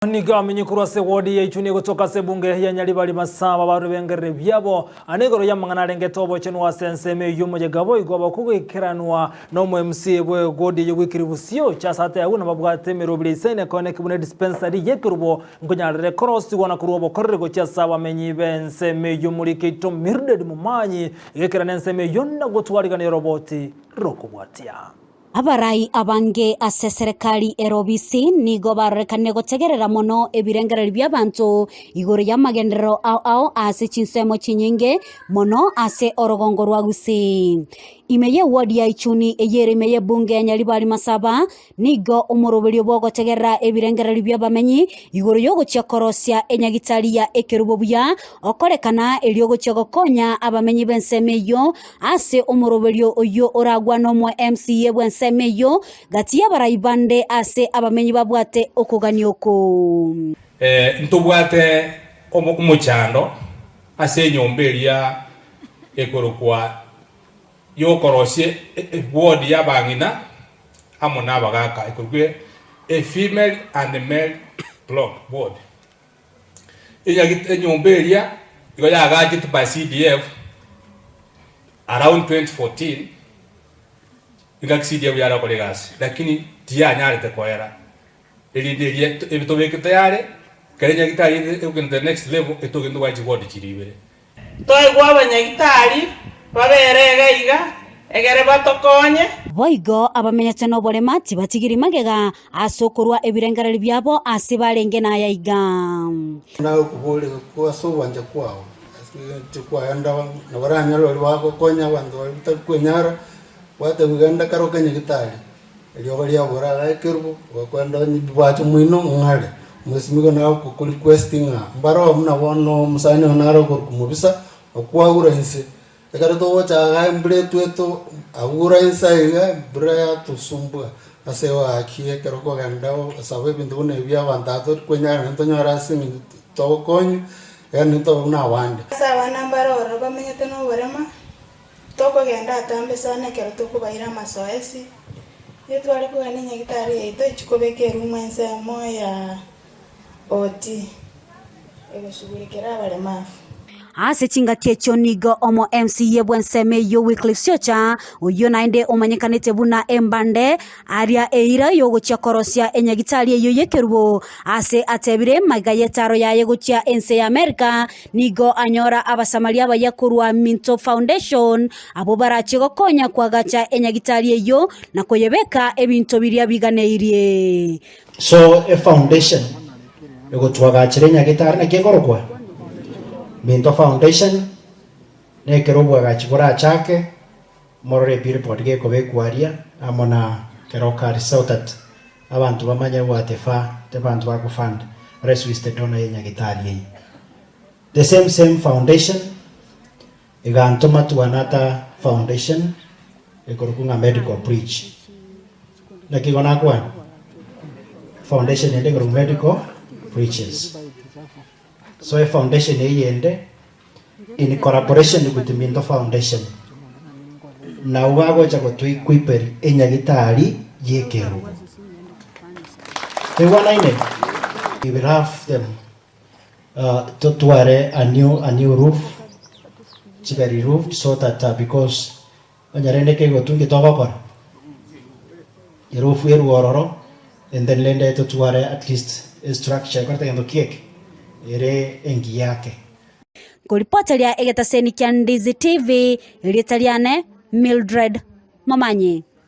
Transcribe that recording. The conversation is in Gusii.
Nigo amenye korwa ase ewodi ya Ichuni egotoka ase ebunge ya Nyaribari Masaba barwe bengerere biabo ane igoro y'amang'ana arengete obochenu ase ensemo eyio omoyega boigo abakogoikeranwa nomo MCA bwe ewodi eyio Wycliffe Siocha ase ateba buna babwate emerobiri eisaine koeneki buna edispensary y'ekerubo nkonyarere korosigwa na korwa obokoreri gochia ase abamenyi b'ensemo eyio Omoriki oito Mildred Momanyi gekerana ensemo eyio na gotwarigania oroboti rokobwatia. Abarai abange ase eserekari ere obisi nigo barorekanire gotegerera mono ebirengererio bi'abanto igoro y'amagenderero ao ao ase chinsemo chinyinge mono ase orogongo rwa Gusii. Ime y'eward ya Ichuni eyio ere ime y'ebunge ya Nyaribari Masaba nigo omoroberio bw'ogotegerera ebirengererio bi'abamenyi igoro y'ogochia korosia enyagitari ya ekerubo buya okorekana erio gochia gokonya abamenyi b'ensemo eyio Ase omoroberio oyio oragwane omoe MCA bw'ensemo eyio, gati y'abarai bande ase abamenyi babwate okogania oko. Ntobwate omochando ase enyomba eria ekorokwa y'okorosia eward y'abang'ina amo nabagaaka, ekorokwa a female and male block ward. Enyomba eria igo yaagachetwe by CDF around 2014, engaki CDF yare gokora egasi, lakini tiyanyarete koera, erinde eria ebi tobekete yare, ekero enyagitari ekogenda the next level, etogende tobwate chiward chiria ibere. Toigwe abanyagitari babere iga iga, egere batokonye. Boigo abamenyete noborema tibatigiri magega ase okorua ebirengererio biabo ase barenge naya iga. Nagokoboria ase ogwancha kwao, ase eng'encho kwagenda nabo oranyore baria bagokonya abanto baria batari kwenyara, gwateba genda kare okenye gitari. Eriogo riabora iga ekerubo, ogakwenda onye bwacha omoino ng'are. Omwesimigwa naye okoko request ng'a mbaroo buna bono omosani one nare okorokwa mobisa, okwagura inse. Ekero togocha igaa embura etwete agure inse aiga embura yatosumbua ase oaki ekero okogenda osaba ebinto buna ebi abanto aba tori kwenyara naende tonyore ase eng'encho togokonywa, yaani tobe buna abande. Ase abana mbare ororo bamenyete noborema. Tokogenda atambe sana ekero tokobaira amasoesi, nigo tware kogenda enyagitari yaito echi kobeka erumu ensemo ya OT egoshughulikera abaremafu. Ase chingaki echio nigo omo MCA bw'ensemo eyio Wycliffe Siocha, oyio naende omanyekanete buna Embande, aria eira y'ogochia korosia enyagitari eyio y'ekerubo, ase atebire magega y'etaro yaye gochia ense ya Amerika, Nigo anyora Abasamaria abayia korwa Minto Foundation, abwo barachie gokonya koagacha enyagitari eyio na koyebeka ebinto biria biganeirie. So efoundation egotwagachera enyagitari naki ekorokwa? Minto Foundation, nekero obwagachi borachake, morore ebillboard gekobekwa aria amo na keroka aria so that Abanto bamanye gwatefa abanto ba gofund reswiste donor ye nyagitari eye. The same same foundation egantoma to another foundation ekorokwa ng'a medical bridge. Naki igo nakwana? Foundation ende ekorokwa medical bridges. So e foundation eye ende in collaboration with Minto Foundation nabwo bagocha gotoequiperi enyagitari y'ekerubo. Toigwanaine? We will have them uh, totware a new, a new roof chibe reroofed so that uh, because onye rende kegotu inki togokora erofu erwe ororo and then rende totware at least estructure ekorete gento kieke ere engiya ake. Nkoripoteria egetaseni kia Ndizi TV, erieta riane Mildred Momanyi.